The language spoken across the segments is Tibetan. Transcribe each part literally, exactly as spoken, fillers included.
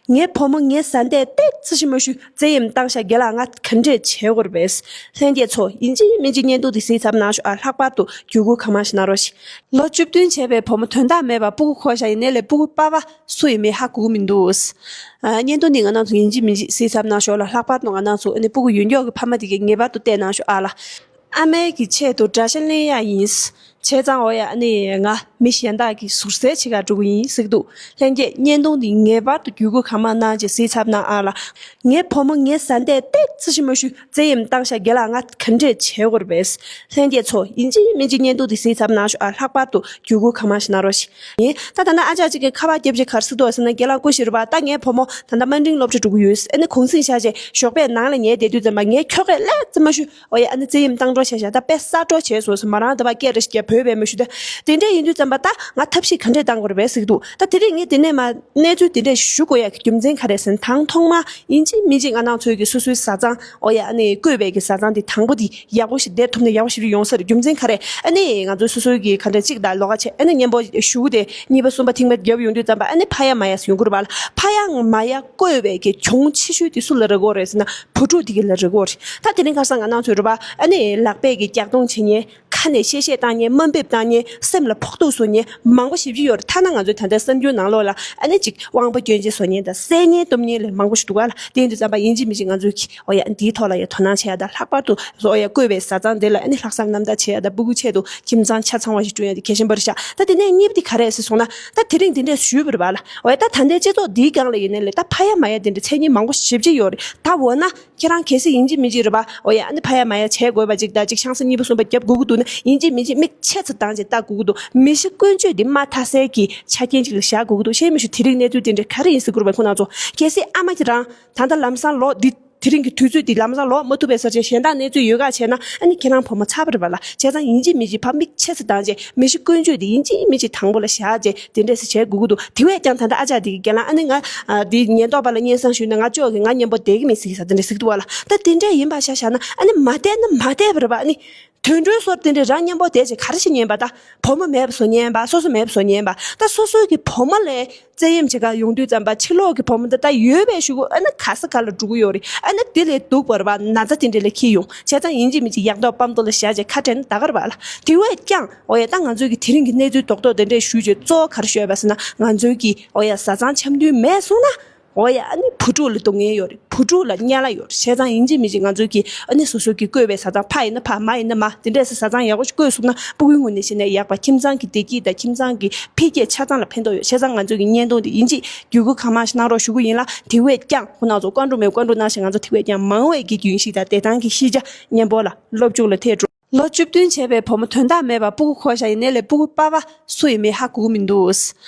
ངའི་བུ་མོ་ངའི་བཟའ་ཟླས་ཏོག་ཙམ་ཞིག་མ་ཞུ་བཙན་གཡེམ་བཏང་ཤག་རྒན་ལགས། ང་ག་འདྲས་བྱེད་དགོས་རེད་པས། ལྷན་རྒྱས་ཚོ་ཡིན་གཅིག་མིན་གཅིག་བརྙན་ཐུང་འདི་གཟིགས་ཚར་གནང་ཤོག་ཨ། ལྷག་པར་དུ་བརྒྱུད་སྐུལ་གང་མང་ཞིག་གནང་རོགས་ཞེས། ལོ་བཅུ་བདུན་བྱས་པའི་བུ་མོ་དོན་དག་མེད་པར་སྤུ་གུ་འཁོར་ཤག་ཡིན་ནའི་ལས་སྤུ་གུ་པ་ཕ་སུ་ཡིན་མིན་ཧ་གོ་གི་མི་འདུག་ཨ། བརྙན་ཐུང་འདི་ང་རང་ཚོ་ཡིན་གཅིག་མིན་གཅིག་གཟིགས་ཚར་གནང་ཤོག་ལ། ལྷག་པར་དུ་ང་རང་ཚོ་ཨ་ནི་སྤུ་གུ་ཡོད་མགྱོགས་ཀྱི་ཕ་མ་དེ་གས་ངེས་པར་དུ་བལྟས་གནང་ཤོག་ཨ་ལ། ཨ་མའི་གི་ཆེད་དུ་དགྲ་ཤ་ལེན་ཡག་ཡིན། བྱས་ཙང་འོ་ཡ་ཨ་ནི་ང་མི་གཞན་དག་གི་ཟུར་ཟའི་ཆེད་ཁ་འགྲོ་གི་ཡིན་ཟེར་གི་འདུག་ལྷན་རྒྱས་བརྙན་ཐུང་འདི་ངེས་པར་དུ་བརྒྱུད་སྐུལ་གང་མང་གནང་རྗེས་གཟིགས་ཚར་གནང་ཨ་ལ། ངའི་བུ་མོ་ངའི་བཟའ་ཟླས་ཏོག་ཙམ་ཞིག་མ་ཞུ་བཙན་གཡེམ་བཏང་ཤག་རྒན་ལགས། ང་ག་འདྲས་བྱེད་དགོས་རེད་པས། ལྷན་རྒྱས་ཚོ་ཡིན་གཅིག་མིན་གཅིག་བརྙན་ཐུང་འདི་གཟིགས་ཚར་གནང་ཤོག་ཨ། ལྷག་པར་དུ་བརྒྱུད་སྐུལ་གང་མང་ཞིག་གནང་རོགས་ཞེས་ཡིན། ད་ད་ནི་ཨ་ཅག་ཅིག་གིས་ཁ་པར་བརྒྱབ་བྱས་ག་རེ་ཟེར་འདུག་ཟེར་ན། རྒན་ལགས་སྐུ་ཞབས་རེད་པ། ད་ངའི་བུ་མོ་ད་ལྟ་དམའ་འབྲིང་སློབ་གྲྭ་འགྲོ་གི་ཡོད། ཨ་ནི་གུང་གསེང་བཞག་བྱས་ཞོགས་པའི་ནང་ལ་ཉལ་བསྡད་དུས་ཙམ་པ་ངའི་ཁྱོ་གས་ལས་ཙམ་མ་ཞུ། འོ་ཡ་ཨ་ནི་བཙན་གཡེམ་བཏང་གྲབས་བྱས་ཤག་ད་དཔེ་གསར་འགྲོ་བྱས་སོང་ཟེར། མོ་རང་ད་བར་སྐད་རེ་ཞིག་རྒྱབ་བོས་པས་མ་ཞུ། ད་དེ་འདྲས་ཡིན་དུས་ཙམ་པ་ད་ང་ཐབས་ཤེས་ག་འདྲས་བཏང་དགོས་རེད་པས་ཟེར་གི་འདུག་ད་དེ་རིང་ངས་དེ་ནས་མ་གནས་ཚུལ་དེ་འདྲས་ཞུ་དགོས་ཡག་གི་རྒྱུ་མཚན་ག་རེ་ཟེར་ན། དང་ཐོག་མ་ཡིན་གཅིག་མིན་གཅིག་ང་རང་ཚོའི་གི་སོ་སོའི་བཟའ་ཚང་། འོ་ཡ་ཨ་ནི་བསྐོས་པའི་གི་བཟའ་ཚང་དེ་དང་པོ་དེ་ཡག་པོ་ཞིག་བསྡད་ཐུབ་ན་ཡག་པོ་ཞིག་ཡོང་ས་རེད། རྒྱུ་མཚན་ག་རེ། ཨ་ནི་ང་ཚོའི་སོ་སོའི་གི་ག་འདྲས་གཅིག་དང་ལོགས་ཀ་བྱས་ཨ་ནི་མཉམ་པོ་ཞུ་དེ་གཉིས་པ་གསུམ་པ་ཐེངས་མ་བརྒྱབ་ཡོང་དུས་ཙམ་པ་ཨ་ནི་ཕ་ཡ་མ་ཡ་ཡོང་གི་རེད་པ་ལ། ཕ་ཡ་མ་ཡ་བསྐོས་པའི་གི་གྱོང་ཆེ་ཤོས་དེ་སུ་ལ་རག་གི་རེད་ཟེར་ན། བུ་ཕྲུག་དེ་གི་ལ་རག་གི་རེད། ད་དེ་རིང་ཁ་སང་ང་རང་ཚོའི་རེད་པ། ཨ་ནི་ལག་པས་གི་ཀྱག་རྡུང་བྱེད་མཁན། ཁ་ནས་གཤེ་གཤེ་བཏང་མཁན། དམའ་འབེབས་བཏང་མཁན། སེམས་ལ་ཕོག་ཐུག་བཟོ་མཁན་མང་པོ་ཞེ་པོ་ཅིག་ཡོད་རེད། ཐ་ན་ང་ཚོའི་ད་ལྟའི་གསར་འགྱུར་ནང་ལོགས་ལ་ཨ་ནི་ཅིག་དབང་པོ་སྐྱོན་ཅན་བཟོ་མཁན་དང་བསད་མཁན་གཏུབ་མཁན་ལས་མང་པོ་ཞིག་འདུག་ག་ལ། དེ་ཡིན་དུས་ཙམ་པ་ཡིན་གཅིག་མིན་གཅིག་ང་ཚོས་ཀྱིས་འོ་ཡ་འདིའི་ཐོག་ལ་ཡ་དོ་སྣང་བྱེད་ཡ་དང་། ལྷག་པར་དུ་འོ་ཡ་བསྐོས་པའི་བཟའ་ཚང་དེ་ལ་ཨ་ནི་ལྷག་བསམ་རྣམ་དག་བྱེད་ཡ་དང་། སྤུ་གུ་ཆེད་དུ་ཁྱིམ་ཚང་ཆ་ཚང་བ་ཞིག་བསྐྲུན་ཡ་དེ་གལ་ཆེན་པོ་རེད་ཤག་ད་དེ་ནས་གཉིས་པ་དེ་ག་རེ་རེད་ཟེར་སོང་ན། ད་དེ་རིང་དེ་འདྲས་ཞུས་པ་རེད་པ་ལ། འོ་ཡ་ད་ད་ལྟའི་སྤྱི་ཚོགས་འདིའི་སྒང་ལ་ཡིན་ནའི་ལས་ད་ཕ་ཡ་མ་ཡ་དེ་འདྲའི་མཚན་ཉིད་མང་པོ་ཞེ་པོ་ཅིག་ཡོད་རེད། ད་འོ་ན། ཁྱེད་རང་གལ་སྲིད་ཡིན་གཅིག་མིན་གཅིག་རེད་པ། འོ་ཡ་ཨ་ནི་ཕ་ཡ་མ་ཡ་བྱེད་དགོས་པ་ཅིག་དང་ཅིག་ཆང་ས་གཉིས་པ་གསུམ་པ་རྒྱབ་དགོས་ཀྱི་འདུག་ན། ཡིན་གཅིག་མིན་གཅིག་མིག་ཆེ་ཙམ་བཏང་བྱས་ལྟ་དགོས་ཀྱི་འདུག་མི་ཤི་ཀུན་སྤྱོད་འདི་མ་མཐའ་གསལ་གྱི་ཆ་རྐྱེན་ཅིག་ལ་བཞག་དགོས་ཀྱི་འདུག་ཤེས་མི་ཤེས། དེ་རིང་གནས་ཚུལ་དེ་འདྲ་ག་རེ་ཡིན་ཟེར་གྱི་རེད་པ། ཁོ་རང་ཚོ་གལ་སྲིད་ཨ་མ་ཁྱེད་རང་ད་ལྟ་ལམ་སང་ལོག་འདི་དེ་རིང་གི་དུས་ཚོད་འདི་ལམ་སང་ལོག་མ་ཐུབ་པའི་ས་ཆ་གཞན་དག་གནས་ཚུལ་ཡོད་ག་བྱས་ན། ཨ་ནི་ཁྱེད་རང་བུ་མོ་ཚར་བ་རེད་པ་ལ། བྱས་ཙང་ཡིན་གཅིག་མིན་གཅིག་ཕར་མིག་ཆེ་ཙམ་བཏང་བྱས་མི་ཤི་ཀུན་སྤྱོད་འདི་ཡིན་གཅིག་མིན་གཅིག་དང་པོ་ལ་བཞག་བྱས་དེ་འདྲས་སེ་བྱེད་དགོས་ཀྱི་འདུག་དེ་བས་ཀྱང་ད་ལྟ་ཨ་ཅག་འདི་གི་རྒན་ལགས་ཨ་ནི་ང་ཨ་འདི་ཉེན་རྟོག་པ་ལ་སྙན་སེང་ཞུས་ན་ང་ཅོག་གིས་ང་མཉམ་པོ་བསྡད་ཀྱི་མེད་ཟེར་གྱི་ས་དེ་འདྲས་ཟེར་གྱི་འདུག་པ་ལ། ད་དེ་འདྲས་ཡིན་པ་ཤ་བཞག་ན་ཨ་ནི་མ་བསྡད་ན་མ་བསྡད་པ་རེད་པ། ཨ་ནི་དུད་འགྲོའི་བཟོ་འདྲ་དེ་འདྲས་རང་མཉམ་པོ་བསྡད་བྱས་ག་རེ་བྱེད་ཉན་པ། ད་བུ་མོ་མེད་པ་བཟོ་ཉན་པ། སོ་སོ་མེད་པ་བཟོ་ཉན་པ། ད་སོ་སོའི་གི་བུ་མོ་ལ་བཙན་གཡེམ་བྱེད་ག་ཡོང་དུས་ཙམ་པ་ཕྱི་ལོགས་གི་བུ་མོ་འདི་ད་ཡོད་པའི་གཞུག་གུ་ཨ་ནི་ག་ས་ག་ལ་འགྲོ་གི་ཡོད་རེད། ཨ་ནི་དེ་ལས་སྡུག་པ་རེད་པ། ན་ཚ་དེ་འདྲས་ལ་འཁྱེར་ཡོང་། བྱས་ཙང་ཡིན་གཅིག་མིན་གཅིག་ཡག་མདོག་དཔའ་མདོག་ལ་བཞག་བྱས་ཁ་བྲལ་ན་ད་ག་རེད་པ་ལ། དེ་བས་ཀྱང་འོ་ཡ་ད་ང་ཚོའི་གི་དེ་རིང་གི་གནས་ཚུལ་རྡོག་རྡོག་དེ་འདྲས་ཞུས་བྱས་གཙོ་བོ་ག་རེ་ཞུས་པ་ཟེར་ན། ང་ཚོའི་གི་འོ་ཡ་བཟའ་ཚང་འཆམ་མཐུན་མེད་སོང་ན། འོ་ཡ་ཨ་ནི་བུ་ཕྲུག་ལ་སྡུག་བསྔལ་ཡོད་རེད། བུ་ཕྲུག་ལ་དམྱལ་བ་ཡོད་རེད། བྱས་ཙང་ཡིན་གཅིག་མིན་གཅིག་ང་ཚོའི་གི་ཨ་ནི་སོ་སོའི་གི་བསྐོས་པའི་བཟའ་ཚང་། ཕ་ཡིན་ན་ཕ། མ་ཡིན་ན་མ། དེ་འདྲས་སེ་བཟའ་ཚང་ཡག་པོ་ཞིག་བསྐོས་སོང་ན་སྤུ་གུའི་ངོས་ནས་བཤད་ན་ཡག་པ། ཁྱིམ་ཚང་གི་བདེ་སྐྱིད་དང་ཁྱིམ་ཚང་གི་འཕེལ་རྒྱས་ཆ་ཚང་ལ་ཕན་ཐོགས་ཡོད། བྱས་ཙང་ང་ཚོའི་གི་བརྙན་ཐུང་འདི་ཡིན་གཅིག་བརྒྱུད་སྐུལ་གང་མང་ཞིག་གནང་རོགས་ཞུ་གི་ཡིན་ལ། དེ་བས་ཀྱང་ཁོང་རྣམ་ཚོ་བཀའ་འདྲི་མེད་བཀའ་འདྲི་གནང་ཞིང་། ང་ཚོ་དེ་བས་ཀྱང་མང་བའི་གི་རྒྱུན་ཤེས་དང་བདེ་ཐང་གི་ཤེས་བྱ་སྙན་པོ་ལ་སློབ་སྦྱོང་ལ་ཐད་འགྲོ། ལོ་བཅུ་བདུན་བྱས་པའི་བུ་མོ་དོན་དག་མེད་པར་སྤུ་གུ་འཁོར་ཤག་ཡིན་ནའི་ལས་སྤུ་གུ་པ་ཕ་སུ་ཡིན་མིན་ཧ་གོ་གི་མི་འདུག་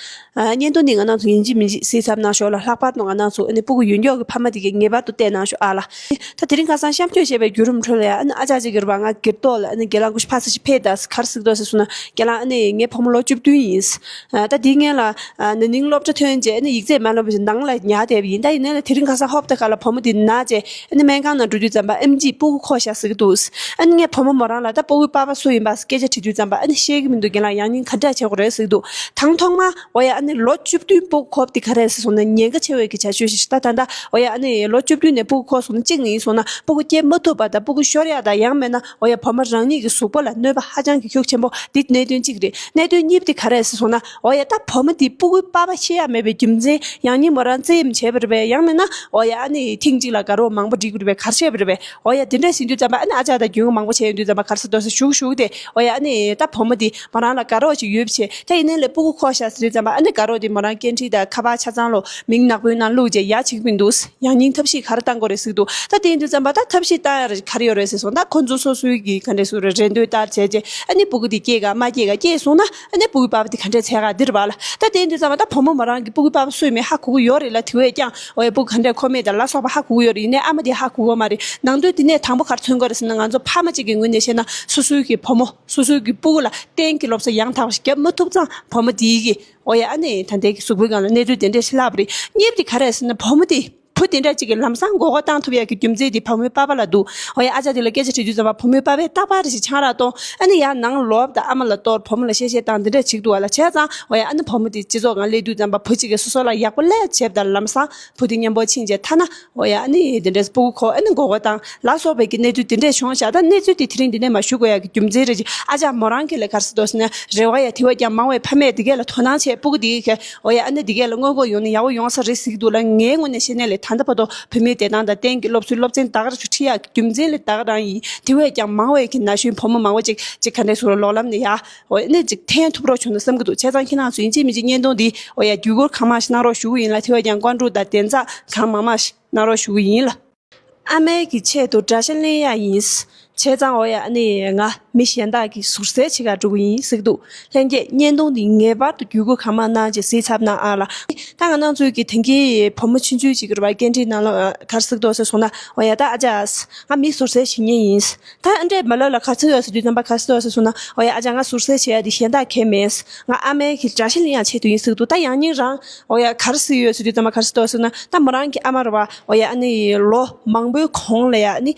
ཨ། བརྙན་ཐུང་འདི་ང་རང་ཚོ་ཡིན་གཅིག་མིན་གཅིག་གཟིགས་ཚར་གནང་ཤོག་ལ། ལྷག་པར་དུ་ང་རང་ཚོ་ཨ་ནི་སྤུ་གུ་ཡོད་མགྱོགས་ཀྱི་ཕ་མ་དེ་གས་ངེས་པར་དུ་བལྟས་གནང་ཤོག་ཨ་ལ། ད་དེ་རིང་ཁ་སང་གཤམ་སྐྱོད་བྱས་པའི་བརྒྱུད་རིམ་ཁྲོད་ལ་ཡ། ཨ་ནི་ཨ་ཅག་ཅིག་གིས་རེད་པ། ང་སྒེར་ཐོག་ལ་ཨ་ནི་རྒན་ལགས་སྐུ་ཞབས་ཕ་ས་ཞིག་ཕེབས་དང་ག་རེ་གཟིགས་འདུག་ཟེར་སོང་ན། རྒན་ལགས་ཨ་ནི་ངའི་བུ་མོ་ལོ་བཅུ་བདུན་ཡིན། ཨ། ད་དེའི་སྔོན་ལ་ཨ་ན་ནིང་སློབ་གྲྭ་ཐོན་རྗེས་ཨ་ནི་ཡིག་ཚད་མ་ལོན་པ་ཞིག་ནང་ལ་ཉར་བསྡད་པ་ཡིན། ད་ཡིན་ནའི་ལས་དེ་རིང་ཁ་སང་ཧོབ་ཏེ་ཁ་ལ་བུ་མོ་དེ་ན་བྱས་ཨ་ནི་སྨན་ཁང་ནང་འགྲོ་དུས་ཙམ་པ་ཨེམ་ཆི་སྤུ་གུ་འཁོར་ཤག་ཟེར་གྱི་འདུག་ཨ་ནི་ངས་བུ་མོ་མོ་རང་ལ་ད་སྤུ་གུའི་པ་ཕ་སུ་ཡིན་པ་སྐད་ཆ་དྲིས་དུས་ཙམ་པ་ཨ་ནི་ཤེས་ཀྱི་མི་འདུག་རྒན་ལགས་ཡང་སྙིང་ག་འདྲ་བྱེད་དགོས་རེད་ཟེར་གྱི་འདུག་དང་ཐོག་མ་འོ་ཡ་ཨ་ནི་ལོ་བཅུ་བདུན་སྤུ་གུ་འཁོར་བ་དེ་ག་རེ་རེད་ཟེར་སོང་ན་ཉེན་ཁ་ཆེ་བའི་གི་བྱ་སྤྱོད་ཞིག་ད་ད་ད་འོ་ཡ་ཨ་ནི་ལོ་བཅུ་བདུན་ནས་སྤུ་གུ་འཁོར་སོང་ན་གཅིག་ནས་ཡིན་སོང་ན་སྤུ་གུ་སྐྱེ་མ་ཐུབ་པ་དང་སྤུ་གུ་ཤོར་ཡག་དང་ཡང་མིན་ན་འོ་ཡ་བུ་མོ་རང་ཉིད་ཀྱི་གཟུགས་པོ་ལ་གནོད་པ་ཧ་ཅང་གི་ཤུགས་ཆེན་པོ། འདི་གནད་དོན་གཅིག་རེད། གནད་དོན་གཉིས་པ་དེ་ག་རེ་རེད་ཟེར་སོང་ན། འོ་ཡ་ད་བུ་མོ་འདི་སྤུ་གུའི་པ་ཕ་ཤེས་ཡག་མེད་པའི་རྒྱུ་མཚན་ཡང་སྙིང་མོ་རང་བཙན་གཡེམ་བྱས་པ་རེད་པས། ཡང་མིན་ན་འོ་ཡ་ཨ་ནི་ཐེངས་གཅིག་ལ་དགའ་རོགས་མང་པོ་སྒྲིག་དགོས་རེད་པས། ག་རེ་བྱས་པ་རེད་པས། འོ་ཡ་དེ་འདྲ་ཟིན་དུས་ཙམ་པ་ཨ་ནི་ཨ་ཅག་དང་རྒྱུས་མང་པོ་བྱས་ཡོང་དུས་ཙམ་པ་ག་རེ་ཟེར་འདུག་ཟེར་ཞུ་ཞུ་སྟེ། འོ་ཡ་ཨ་ནི་ད་བུ་མོ་འདི་མོ་རང་ལ་དགའ་རོགས་ཅིག་ཡོད་པ་བྱས། ད་ཡིན་ནའི་ལས་སྤུ་གུ་འཁོར་ཤག་ཟེར་དུས་ཙམ་པ་ཨ་ནི་དགའ་རོགས་འདི་མོ་རང་སྐད་འཕྲིན་དང་ཁ་པར་ཆ་ཚང་ལོ་མིང་ནག་པོའི་ནང་བླུགས་བྱས་ཡ་བྱེད་ཀྱི་མི་འདུག་ཡང་སྙིང་ཐབས་ཤེས་ག་རེ་བཏང་དགོས་རེད་ཟེར་གྱི་འདུག་ད་དེ་ཡིན་དུས་ཙམ་པ་ད་ཐབས་ཤེས་བཏང་ཡ་རེད་ག་རེ་ཡོད་རེད་ཟེར་སོང་ན། ཁོ་ཚོ་སོ་སོའི་གི་ག་འདྲས་སུ་རེ་འདུན་ལྟར་བྱས་རྗེས་ཨ་ནི་སྤུ་གུ་དེ་སྐྱེས་ག་མ་སྐྱེས་ག་སྐྱེས་སོང་ན་ཨ་ནི་སྤུ་གུའི་པ་ཕ་དེ་ག་འདྲས་བྱས་ག་འདི་རེད་པ་ལ། ད་དེ་ཡིན་དུས་ཙམ་པ་ད་བུ་མོ་མོ་རང་གི་སྤུ་གུའི་པ་ཕ་སུ་ཡིན་མིན་ཧ་གོ་གི་ཡོད་རེད་ལ། དེ་བས་ཀྱང་འོ་ཡ་སྤུ་གུ་ག་འདྲས་འཁོར་མིན་དང་ལ་སོགས་པ་ཧ་གོ་གི་ཡོད་རེད། ཡིན་ནའི་ཨ་མ་དེ་ཧ་གོ་གི་མ་རེད། ནང་དོན་དེ་ནས་དང་པོ་ག་རེ་མཚོན་གྱི་རེད་ཟེར་ན། ང་ཚོ་ཕ་མ་གཅིག་གི་ངོས་ནས་བཤད་ན་སོ་སོའི་གི་བུ་མོ་སོ་སོའི་གི་སྤུ་གུ་ལ་གཏན་གྱི་སློབ་གསོ་ཡང་དག་པ་ཞིག་བརྒྱབ་མ་ཐུབ་ཙང་བུ་མོ་དེའི་གི་འོ་ཡ་ཨ་ནི་ད་ལྟའི་གི་གཟུགས་པོའི་སྒང་ལ་གནས་ཚུལ་དེ་འདྲས་ཤིག་ལྷག་པ་རེད། གཉིས་པ་དེ་ག་རེ་རེད་ཟེར་ན་བུ་མོ་དེ། བུ་དེ་འདྲ་གཅིག་གིས་ལམ་སང་མགོ་སྐོར་བཏང་ཐུབ་ཡག་གི་རྒྱུ་མཚན་དེ་བུ་མོའི་པ་ཕ་ལ་འདུག་འོ་ཡ། ཨ་ཅག་དེ་ལ་སྐད་ཆ་དྲིས་དུས་ཙམ་པ་བུ་མོའི་པ་ཕས་རྟག་པར་རེ་ཞིག་ཆང་རག་གཏོང་། ཨ་ནི་ཡར་ནང་ལོག་དང་ཨ་མ་ལ་གཏོར། བུ་མོ་ལ་གཤེ་གཤེ་བཏང་། དེ་འདྲ་བྱེད་འདུག་བ་ལ། བྱས་ཙང་འོ་ཡ། ཨ་ནི་བུ་མོ་དེ་སྤྱི་ཚོགས་སྒང་སླེབས་དུས་ཙམ་པ་བུ་གཅིག་གིས་སོ་སོ་ལ་ཡག་པོ་ལས་བྱས་པ་དང་ལམ་སང་བུ་དེ་མཉམ་པོ་ཕྱིན་རྗེས་ཐ་ན་འོ་ཡ། ཨ་ནི་དེ་འདྲས་སྤུ་གུ་ཁོ་ཨ་ནི་མགོ་སྐོར་བཏང་ལ་སོགས་པའི་གི་གནས་ཚུལ་དེ་འདྲས་བྱུང་བཞག་ད་གནས་ཚུལ་དེ་དེ་རིང་འདི་ནས་མར་ཞུ་དགོས་ཡག་གི་རྒྱུ་མཚན་རེ་ཅིག་ཨ་ཅག་མོ་རང་གི་ལ་ག་རེ་ཟེར་འདུག་ཟེར་ན། རེ་བ་ཡ་དེ་བས་ཀྱང་མང་བའི་ཕ་མས་དེ་གས་ལ་དོ་སྣང་བྱས། སྤུ་གུ་དེ་གས་འོ་ཡ། ཨ་ནི་དེ་གས་ལ་མངོན་ལྐོག་ཡོང་ན་ཡག་པོ་ཡོང་ས་རེད་ཟེར་གྱི་འདུག་ལ། ངའི་ངོས་ནས་བཤད་ན་ལས། ད་ལྟ་བར་དུ་བུད་མེད་བདེ་ཐང་དང་རྟེན་གྱི་སློབ་གསོའི་སློབ་ཚན་ད་ག་རེ་ཁྲིད་ཡག་གི་རྒྱུ་མཚན་ལས་ད་ག་རང་ཡིན། དེ་བས་ཀྱང་མང་བའི་གི་ན་གཞོན་བུ་མོ་མང་བོ་ཅིག་ཅིག་ག་འདྲས་ཟེར་ལོག་ལམ་ནས་ཡ། འོ་ཡ། ཨ་ནི་ཅིག་འཐེན་ཐུབ་རོགས་བྱུང་ན་བསམ་གྱི་འདུག་བྱས་ཙང་ཁྱེད་རང་ཚོ་ཡིན་གཅིག་མིན་གཅིག་བརྙན་ཐུང་འདི་འོ་ཡ། བརྒྱུད་སྐུར་གང་མང་ཞིག་གནང་རོགས་ཞུ་གི་ཡིན་ལ། དེ་བས་ཀྱང་བཀའ་འདྲི་དང་དེ་ཚོ་གང་མང་མང་ཞིག་གནང་རོགས་ཞུ་གི་ཡིན་ལ། ཨ་མའི་གི་ཆེད་དུ་དགྲ་ཤ་ལེན་ཡག་ཡིན། བྱས་ཙང་འོ་ཡ། ཨ་ནི་ང་མི་གཞན་དག་གི་ཟུར་བསལ་བྱེད་ག་འགྲོ་གི་ཡིན་ཟེར་གྱི་འདུག་ལྷན་རྒྱས་བརྙན་ཐུང་འདི་ངེས་པར་དུ་བརྒྱུད་སྐུར་གང་མང་གནང་བྱས་གཟིགས་ཚར་གནང་ཨ་ལ། ད་ང་རང་ཚོའི་གི་དེང་གི་བུ་མོ་ཆུང་ཆུང་ཅིག་གི་རེད་པ། སྐད་འཕྲིན་ནང་ལ་ག་རེ་ཟེར་གྱི་འདུག་ཟེར་སོང་ན། འོ་ཡ། ད་ཨ་ཅག་ང་མི་ཟུར་བསལ་བྱེད་མཁན་ཡིན། ད་ཨ་འདྲས་མ་ལབ་ལ། ག་རེ་ཟེར་ཡོད་ཟེར་དུས་ཙམ་པ་ག་རེ་ཟེར་ཡོད་ཟེར་སོང་ན། འོ་ཡ། ཨ་ཅག་ང་ཟུར་བསལ་བྱེད་ཡག་འདི་གཞན་དག་གང་མེད། ང་ཨ་མའི་གི་དགྲ་ཤ་ལེན་ཡག་ཆེད་དུ་ཡིན་ཟེར་གྱི་འདུག་ད་ཡང་སྙིང་རང་འོ་ཡ། ག་རེ་ཟེར་ཡོད་ཟེར་དུས་ཙམ་པ་ག་རེ་ཟེར་ཡོད་ཟེར་ན། ད་མོ་རང་གི་ཨ་མ་རེད་པ། འོ་ཡ། ཨ་ནི་ལོ་མང་པོའི་གོང་ལ་ཡ། ཨ་ནི་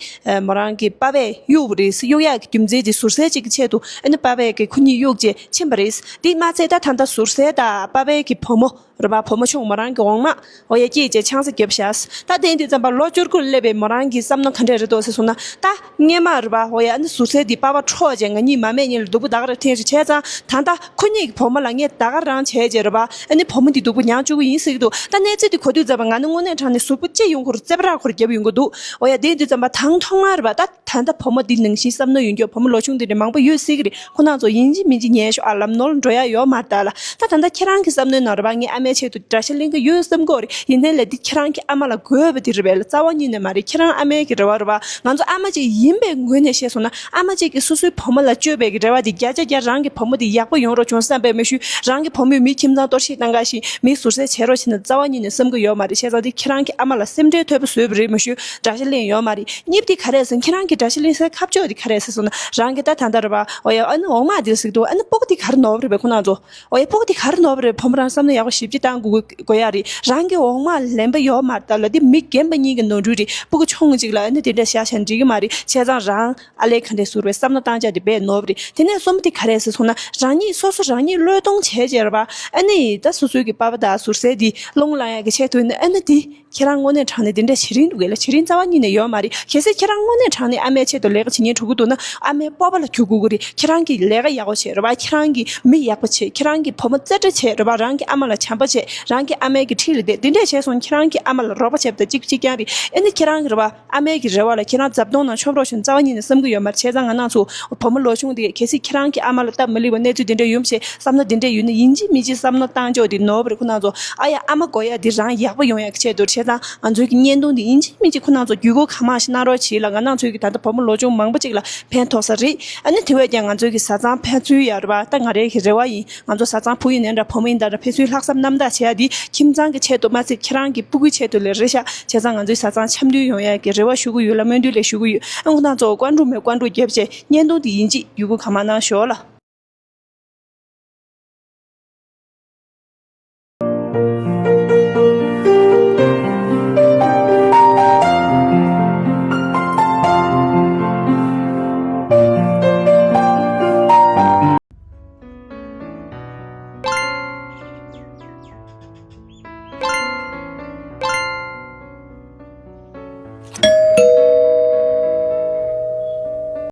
མོ་རང་གི་པ་ཕས་གཡུགས་པ་རེད། གཡུགས་ཡག་གི་རྒྱུ་མཚན་དེ་ཟུར་བསལ་གཅིག་གི་ཆེད་དུ་ཨ་ནི་པ་ཕས་གི་ཁོ་གཉིས་གཡུགས་བྱས་ཕྱིན་པ་རེད། དེ་མ་ཚད་ད་ད་ལྟ་ཟུར་བསལ་དང་པ་ཕའི་གི་བུ་མོ་རེད་པ། བུ་མོ་ཆུང་མོ་རང་གི་འོག་མ་འོ་ཡ་སྐྱེས་བྱས་ཆང་ས་བརྒྱབ་བཞག་ད་དེ་ཡིན་དུས་ཙམ་པ་ལོ་བཅུ་དགུ་ལ་སླེབས་པའི་མོ་རང་གི་བསམ་མནོ་ག་འདྲས་རེད་འདུག་ཟེར་སོང་ན། ད་སྔས་མ་རེད་པ། འོ་ཡ། ཨ་ནི་ཟུར་བསལ་དེ་པ་ཕ་འཕྲོག་བྱས་ང་གཉིས་མ་སྨད་གཉིས་ལ་སྡུག་པོ་ད་ག་རེ་འཐེན་རེད། བྱས་ཙང་ད་ལྟ་ཁོ་གཉིས་ཀྱི་བུ་མོ་ལ་ངས་ད་ག་རང་བྱས་བྱས་རེད་པ། ཨ་ནི་བུ་མོ་འདི་སྡུག་པོ་མྱངས་བཅུག་གི་ཡིན་ཟེར་གྱི་འདུག་ད་གནས་ཚུལ་འདི་གོ་དུས་ཙམ་པ་ང་ནི་དངོས་གནས་དྲང་གནས་གཟུགས་པོ་ལྕེ་ཡོང་ཁུར་རྩེ་པ་ར་ཁུར་བརྒྱབ་ཡོང་གི་འདུག་འོ་ཡ། དེ་ཡིན་དུས་ཙམ་པ་དང་ཐོག་མར་རེད་པ། ད་ད་ལྟ་བུ་མོ་འདི་ནང་བཞིན་བསམ་མནོ་ཡོད་མཁན་བུ་མོ་ལོ་ཆུང་འདི་འདྲ་མང་པོ་ཡོད་སྲིད་ཀྱི་རེད། ཁོ་རང་ཚོ་ཡིན་གཅིག་མིན་གཅིག་ཉན་ཤོག་ཨ། ལམ་ནོར་འགྲོ་ཡག་ཡོད་མ་རེད་ད་ལ། ད་ད་ལྟ་ཁྱེད་རང་གི་བསམ་མནོའི་ནང་རེད་པ། ངས་ཨ་མའི་ཆེད་དུ་དགྲ་ཤ་ལེན་གྱི་ཡོད་བསམ་གྱི་ཡོད་རེད། ཡིན་ནའི་ལས་འདི་ཁྱེད་རང་གི་ཨ་མ་ལ་དགོས་པ་འདི་རེད་པས་ལ། རྩ་བ་ཉིད་ནས་མ་རེད། ཁྱེད་རང་ཨ་མའི་གི་རེ་བ་རེད་པ། ང་ཚོ་ཨ་མ་ཅིག་ཡིན་པའི་ངོས་ནས་བཤད་སོང་ན། ཨ་མ་ཅིག་གིས་སོ་སོའི་བུ་མོ་ལ་བཅོལ་བའི་གི་རེ་བ་འདི་བརྒྱ་ཆ་བརྒྱ་རང་གི་བུ་མོ་འདི་ཡག་པོ་ཡོང་རོགས་བྱུང་བསམ་པས་མ་ཞུ། རང་གི་བུ་མོས་མི་ཁྱིམ་ཚང་གཏོར་བཤིག་བཏང་ག་ཞིག་མི་ཟུར་བསལ་བྱེད་རོགས་བྱེད་ན་རྩ་བ་ཉིད་ནས་བསམ་གྱི་ཡོད་མ་རེད། བྱས་ཙང་འདི་ཁྱེད་རང་གི་ཨ་མ་ལ་སེམས་ཁྲལ་ཐོབ་པ་བཟོས་པ་རེད་མ་ཞུ། དགྲ་ཤ་ལེན་ཡོད་མ་རེད། གཉིས་པ་དེ་ག་རེ་ཟེར་ན། ཁྱེད་རང་གི་དགྲ་ཤ་ལེན་སའི་ཁ་ཕྱོགས་དེ་ག་རེ་ཟེར་སོང་ན། རང་གི་ད་ད་ལྟ་རེད་པ། འོ་ཡ། ཨ་ནི་འོག་མ་དེ་ཟེར་གྱི་འདུག་ཨ་ནི་སྤུ་གུ་དེ་ག་རེ་ནོར་བ་རེད་པས་ཁོ་རང་ཚོ། འོ་ཡ། སྤུ་གུ་དེ་ག་རེ་ནོར་བ་རེད། བུ་མོ་རང་བསམ་བློ་ཡག་པོ་ཞེ་པོ་ཅིག་བཏང་དགོས་དགོས་ཡག་རེད། རང་གི་འོག་མ་ལེན་པ་ཡོད་མ་རེད་ད་ལ། འདི་མི་རྒན་པ་གཉིས་ཀྱི་ནོར་འཁྲུལ་རེད། སྤུ་གུ་ཆུང་ངུ་ཅིག་ལ་ཨ་ནི་དེ་འདྲ་བཞག་བཞག་འགྲིག་གི་མ་རེད། བྱས་ཙང་རང་ཨ་ལས་ག་འདྲས་ཟུར་བའི་བསམ་བློ་བཏང་བྱ་དེ་དཔེ་ནོར་བ་རེད། དེ་ནས་གསུམ་པ་དེ་ག་རེ་ཟེར་སོང་ན། རང་ཉིད་སོ་སོ་རང་ཉིད་བློས་གཏོང་བྱས་བྱས་རེད་པ། ཨ་ནི་ད་སོ་སོའི་གི་པ་ཕ་དང་ཟུར་བསལ་དེ་སློང་ལ་ཡག་གི་ཆེད་དུ་ནི་ཨ་ནི་དེ། ཁྱེད་རང་དངོས་གནས་དྲང་གནས་དེ་འདྲ་བྱེད་རིན་འདུག་གས་ལ། བྱེད་རིན་རྩ་བ་ཉིད་ནས་ཡོད་མ་རེད། གལ་སྲིད་ཁྱེད་རང་དངོས་གནས་དྲང་གནས་ཨ་མའི་ཆེད་དུ་ལས་ཀ་བྱེད་མཁན་འགྲོ་གི་འདུག་ན། ཨ་མའི་སྤོབས་པ་ལ་གྱུར་དགོས་ཀྱི་རེད། ཁྱེད་རང་གིས་ལས་ཀ་ཡག་པོ་བྱེད་རེད་པ། ཁྱེད་རང་གིས་མི་ཡག་པོ་བྱེད། ཁྱེད་རང་གིས་བུ་མོ་རྩེ་གྲ་བྱེད་རེད་པ། རང་གི་ཨ་མ་ལ་བྱམས་པ་བྱེད། རང་གི་ཨ་མའི་གི་འཁྲིས་ལ་བསྡད། དེ་འདྲས་བྱས་སོང་། ཁྱེད་རང་གི་ཨ་མ་ལ་རོགས་པ་བྱེད་པ་དང་གཅིག་པ་གཅིག་རྐྱང་རེད། ཨ་ནི་ཁྱེད་རང་གི་རེད་པ། ཨ་མའི་གི་རེ་བ་ལ་ཁྱེད་རང་རྫབ་དོང་ནང་མཆོང་རོགས་བྱུང་རྩ་བ་ཉིད་ནས་བསམ་གྱི་ཡོད་མ་རེད། བྱས་ཙང་ང་རང་ཚོ་བུ་མོ་ལོ་ཆུང་དེ་གལ་སྲིད་ཁྱེད་རང་གི་ཨ་མ་ལ་སྟབས་མ་ལེགས་པ་གནས་ཚུལ་དེ་འདྲ་ཡོང་བྱས་བསམ་བློ་དེ་འདྲ་ཡོད་ན། ཡིན་གཅིག་མིན་གཅིག་བསམ་བློ་བཏང་ཕྱོགས་དེ་ནོར་བ་རེད། ཁོ་རང་ཚོ་ཨ་ཡ་ཨ་མ་དགོས་ཡ་དེ་རང་ཡག་པོ་ཡོང་ཡ་གི་ཆེད་དུ། བྱས་ཙང་ང་ཚོའི་གི་བརྙན་ཐུང་དེ་ཡིན་གཅིག་མིན་གཅིག་ཁོ་རང་ཚོ་བརྒྱུད་སྐུར་གང་མང་ཞིག་གནང་རོགས་བྱེད་ལ། ང་རང་ཚོའི་གི་ད་ལྟ་བུ་མོ་ལོ་ཆུང་མང་པོ་ཅིག་ལ་ཕན་ཐོགས་ས་རེད། ཨ་ནི་དེ་བས་ཀྱང་ང་ཚོའི་གི་བཟའ་ཚང་ཕན་ཚུན་ཡ་རེད་པ། ད་ང་རའི་གི་རེ་བ་ཡིན། ང་ཚོ་བཟའ་ཚང་བུ་ཡིན་ནའི་འདྲ་བུ་མོ་ཡིན་ནའི་འདྲ་ཕན་ཚུན་ལྷག་བསམ་རྣམ་དག་བྱེད་ཡ་དེ་ཁྱིམ་ཚང་གི་ཆེད་དུ་མ་ཚད་ཁྱེད་རང་གི་སྤུ་གུའི་ཆེད་དུ་ལས་རེད་ཤག་བྱས་ཙང་ང་ཚོའི་བཟའ་ཚང་འཆམ་མཐུན་ཡོང་ཡ་གི་རེ་བ་ཞུ་གི་ཡོད་ལ། སྨོན་འདུན་ལས་ཞུ་གི་ཡོད། ཨ་ཁོ་རང་ཚོ་བཀའ་འགྲུབ་མེད་བཀའ་འགྲུབ་རྒྱབ་བྱས་བརྙན་ཐུང་དེ་ཡིན་གཅིག་བརྒྱུད་སྐུར་གང་མང་གནང་ཤོག་ལ།